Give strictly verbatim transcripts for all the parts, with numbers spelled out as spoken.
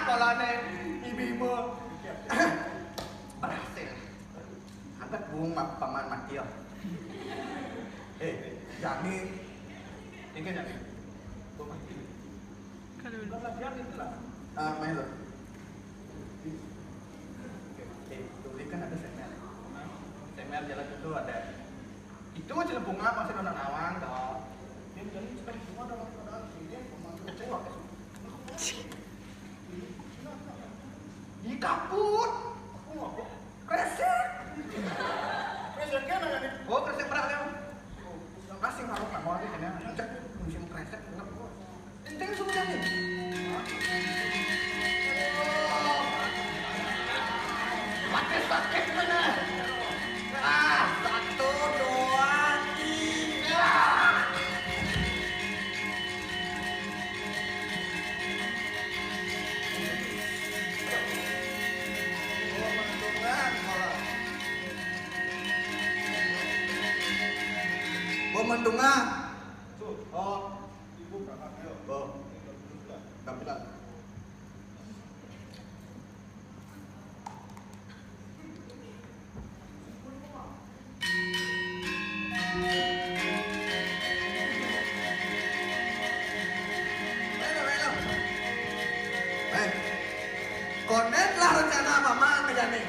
Kalane, ibi mo. Berhasil. Angkat bung ma-, paman mati ya. Eh, jani. Ini kan jani. Gua mati. Kalau bukan latihan itu lah. Ah, main lo. Oke, oke. Dulu kan ada semer. Semer jalan itu ada. Itu aja bunga masih nona nawang dong. Dia jadi sekali bunga dalam keadaan ini, memang kecewa. Di kaput. Aku nggak kok. Kresek. Kreseknya nanya nih. Oh, kresek berat kan? Yang asing harus nggak mau lagi kena. Cek musim kresek, enggak kok. Enteng semua nih. Pakai sakit bener. Ah, satu, dua, tiga. Pementungan. Oh. Ibu berangkat, ayo. Oh. Jam sembilan. Eh, konet lah rencana paman ke jani.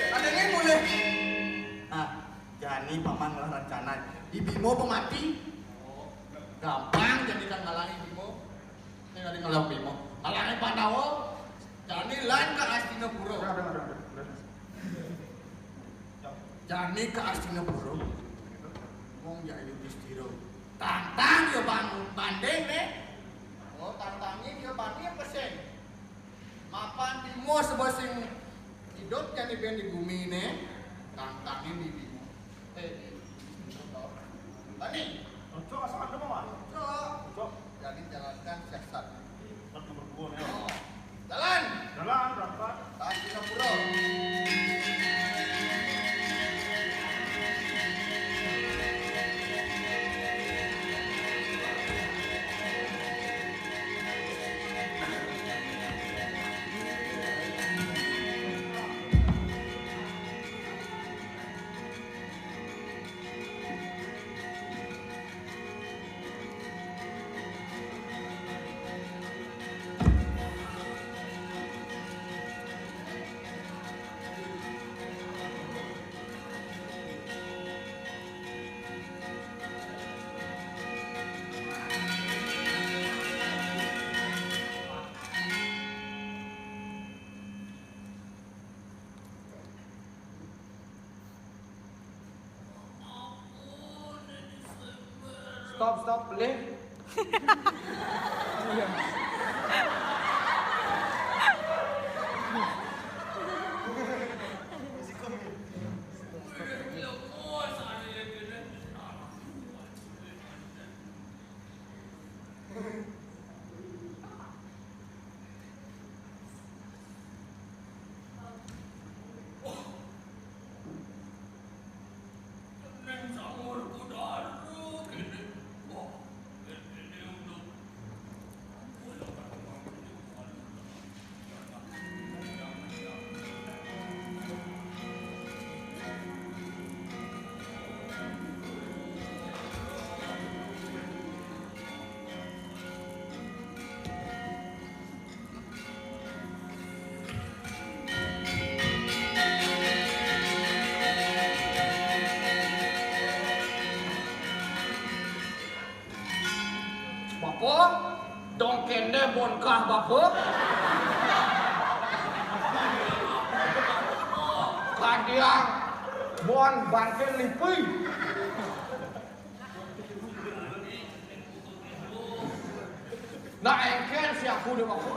Ada yang boleh. Nah, jani paman ngelah rencana. Ibi mo pemati. Gampang jani kan ngalangi ibi mo. Ini tadi kalau Bima, kalau ini Pandawa, jani lain ke Astinapura. Udah, udah, udah, udah. Jani ke Astinapura. Wong ya Yudhistira. Tantang ya bang banding nih. Oh, tantangin ya banding pesen. Mapan Bima sebesing hidup jani ben di bumi nih. Tantangin di Bima. Eh, Bani. Ojo asal ada, Mas. Ojo. Ojo. Jadi jalankan siasat. Kan nomor dua nih. Oh. Jalan. Jalan, berangkat. Tahan di Singapura. Stop, stop, boleh? Bapa, dong kende bon kah bapa? Kadiang bon bangke lipi. Nak engken si aku deh bapa.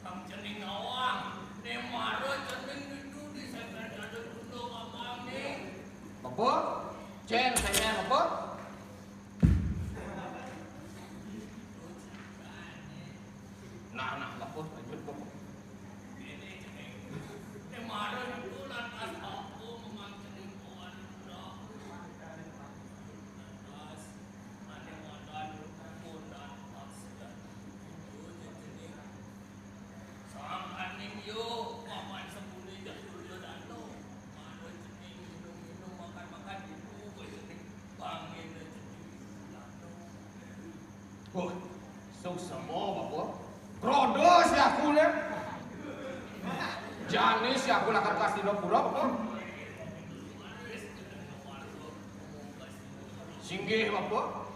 Tang cening nawang, ne mara cening itu di seber dada gundung abang ni. Bapa, cen saya bapa. Nah, nah, bapa, lanjut bapa. Ini cening. Ne mara itu lantas aku memang cening kawan. Lantas, ane madan pun dan paksa. Itu je Wah, suksma, Bapa. Krodo si aku, né. Jani si aku lakar ka Astinapura, Bapa. Singgih, Bapa.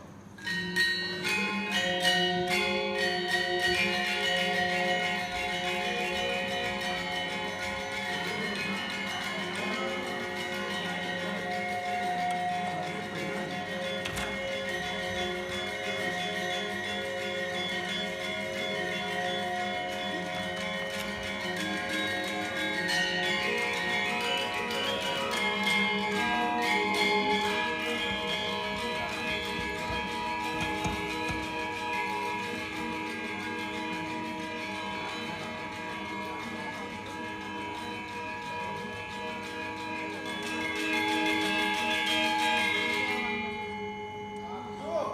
Aduh,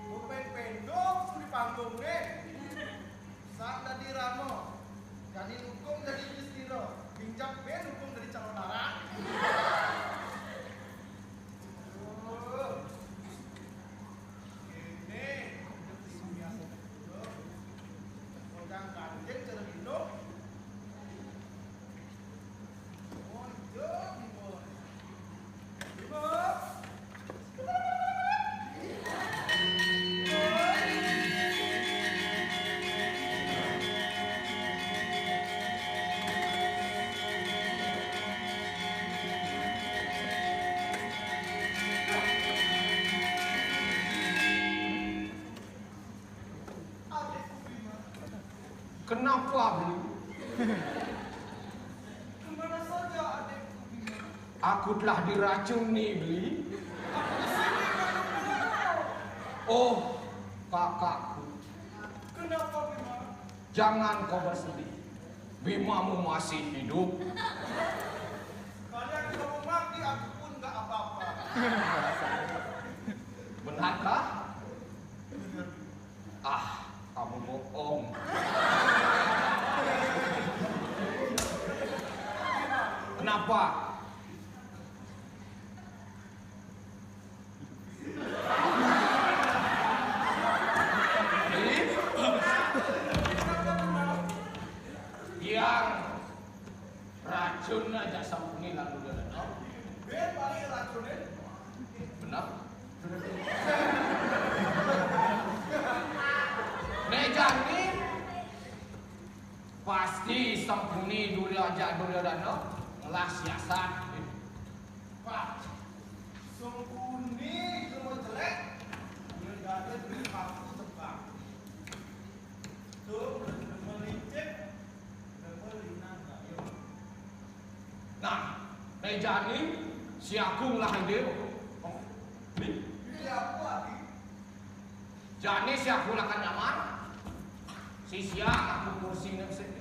kuping penduk sudah panggung nih. Sang dadi rama, jani nukung dadi Yudistira, binjak bé nukung dadi calon larang. Aduh. Kéné, ojang ganjil cara minum. Kenapa, Bli? Kemana saja adikku, Bima? Aku telah diracuni, Bli. Aku di sini, Bima. Oh, kakakku. Kenapa, Bima? Jangan kau bersedih. Bimamu masih hidup. Kalian kalau mati, aku pun nggak apa-apa. Benarkah? Ah, kamu bohong. Kenapa? Ini? Yang racun aja sampuni lalu dia, no? Benar. Né jani pasti Sangkuni Durya-, Duryodana ngelah siasat. Pak, Sangkuni jelema jelék, dia dadi beli paku tebang. Tuh, melicik, Nah, né jani si aku ngelah idé. Jani si aku lakar nyamar. Sisian aku kursi né sing.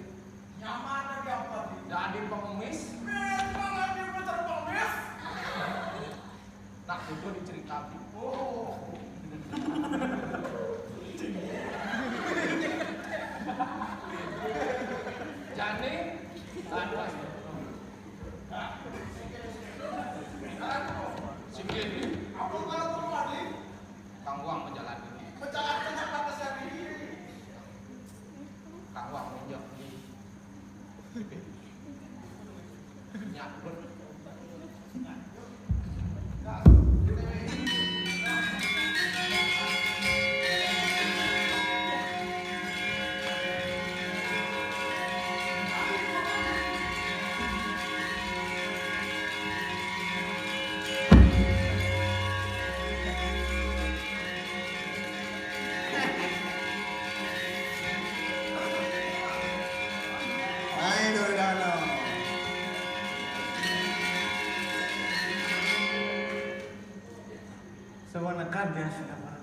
Nyamar dadi apa, Di? Dadi pengemis. Memang ada pacar pengemis? Nah, itu diceritakan. Oh. Jani, anu, sing kéné. Apa kalau kamu, Adi? Kang Wang menjalani. Menjalankan apa keseharian? Kang Wang menjawab. Hai, Dordano. Semua nekat ya, sekarang.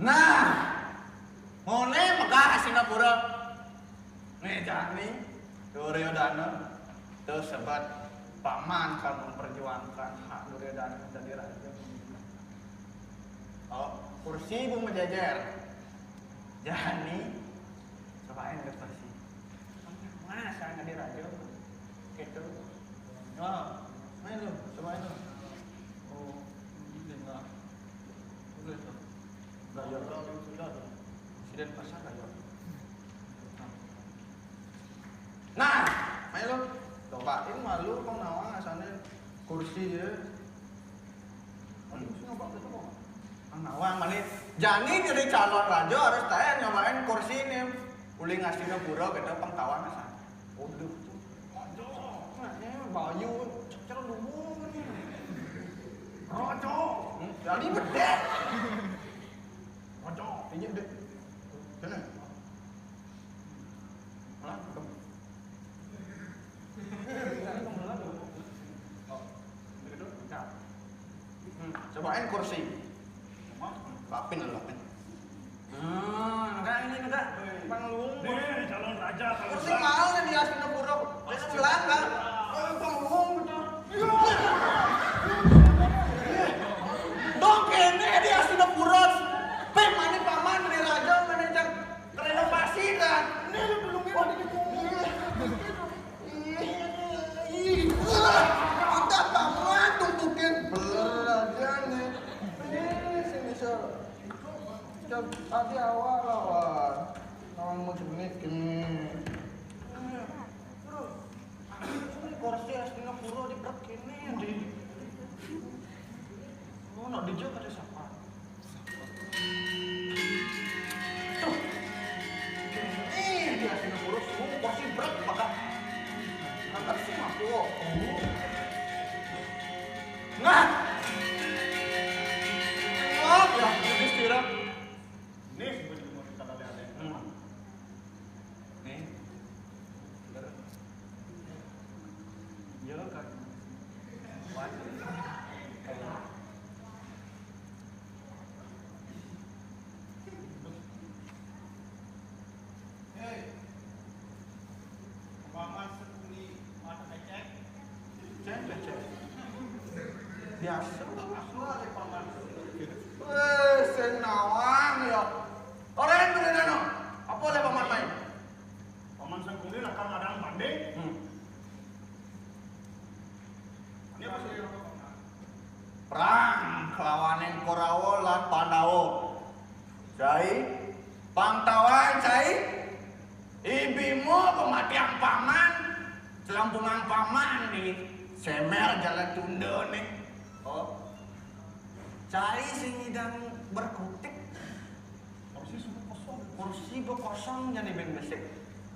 Nah, ngoné megah Astinapura. Né jani, Duryodana, tuh sebab paman kan memperjuangkan hak Duryodana menjadi raja. Oh, kursi ibu menjejer. Jani, cobain ke kursi. Masa nggak diraja? Gitu. Oh, main lu, cobain lu. Oh, gitu lah. Presiden pasar ayo. Nah, ayo lo. Cobain malu pang nawang asané kursi ya. Aduh, sih nyoba gitu kok. Pang nawang mané. Jani jadi calon raja harus taén nyobain kursi nih. Uli Ngastina Pura gitu pang tawang asané. Waduh. Raja. Nah, ya, Bayu cecer dulu nih. Raja. Hmm, jadi bedé. Raja, ini deh. Sini. Malah, hmm, cobain kursi. Lapin, lapin. Hmm, enggak ini, enggak. Pang luung. Nih, calon raja, calon kursi raja. Mau nih di Astina Pura. Dia sebelah, enggak? Eh, pang luung, betul. Dong, kéné di Astina Pura. Pé, mané paman, mané raja, mané jang renovasi, kan? Ini lu dulu, ini. Ih, ih, wah, ada paman tumpukin beler aja nih. Ini sini, Sir. Jam tadi awal lawan. Lawan mau jenik ini. Terus, ini kursi Astina Pura di brek ini, di. Oh, nak dijak ada siapa? Tuh. Ih, di Astina Pura, semua kursi brek, maka angkat sih aku. Nah. Oh, ya, ini sih, Ram. Nih, gue juga mau cerita kali ada. Hmm. Nih. Bener. Iya, Kak. Waduh. Hei, Paman Sengkuni mata kecek. Cek, cek, cek. Biasa. Aku ada Paman. Wéh, sing nawang ya. Orang yang bener no. Apa oleh Paman main? Paman Sengkuni lakar ngadang banding. Hmm. Ini apa sih? Perang kelawaning Korawa lan Pandawa. Cai, pang tawang, cai. I Bima pamatiang paman, celampungang paman di semer jalan tunda nih. Oh. Cai sing ngidang berkutik. Kursi sudah kosong. Kursi ba kosong, jadi ben besik.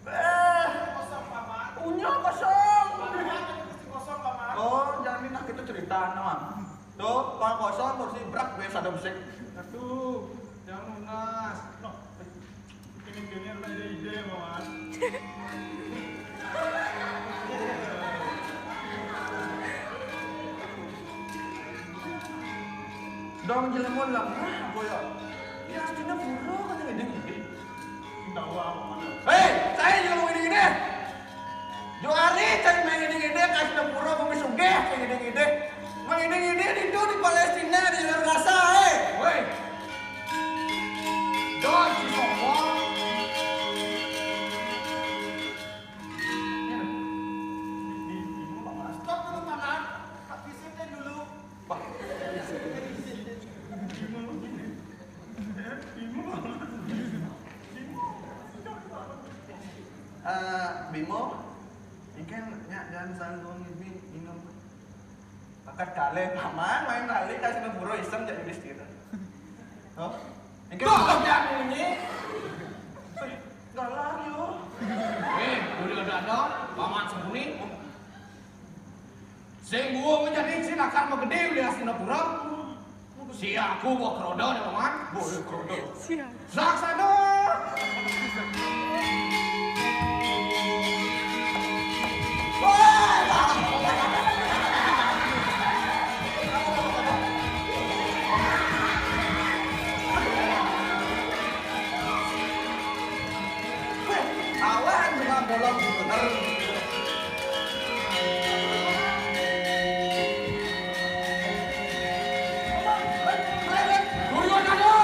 Eh, kosong, Paman. Unya kosong. Paman, kursi kosong, Paman. Oh, jangan minta kita cerita, nawang. Tuh, pang kosong, kursi brak, ben sada besik. Aduh, jangan lunas. Loh, ini gini ada ide, Paman. Dong jelema lemah apa ya? Ya, Astina Pura kan ngiding-ngiding. Tahu apa mana? Hei, cai jelema ngiding-ngiding. Jo ari cai main ngiding-ngiding, Astina Pura bumi sugih, cai ngiding-ngiding. Main ngiding-ngiding itu di Palestina, di jalur Gaza, hei. Woi. Dong, si sombong. Stop dulu, Paman. Habisin dulu. Wah. Eh, Bimo, mungkin nya jangan sanggup ngibi minum. Pakat kalih, Paman, main lali kasih neburo isem jadi Yudhistira. Oh? Mungkin tuh, kok dia bunyi? Galar yo. Eh, boleh ada-ada, Paman Sembuni. Sing buung jadi sing akan magedé uli Astinapura. Si aku bawa krodo nih, Paman. Bawa krodo. Siap. Laksana. Awan dengan bolong bener. Duryodana!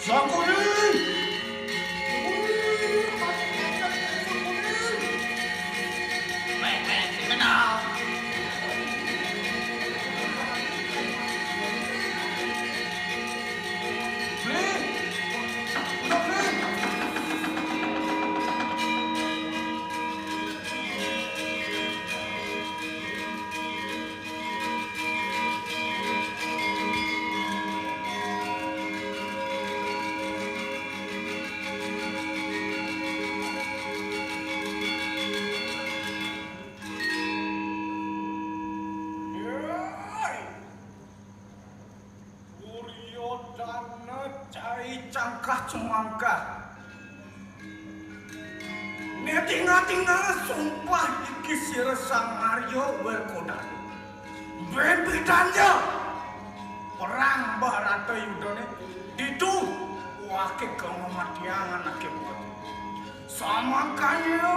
Sangkuni! Duryodana cai cangkah cemangkah. Nek tinggal-tinggal sumpah iki sira Sang Arya Werkodara. Ben bedanya perang Bharata Yudane ditu wake kematian ake buat. Samakanya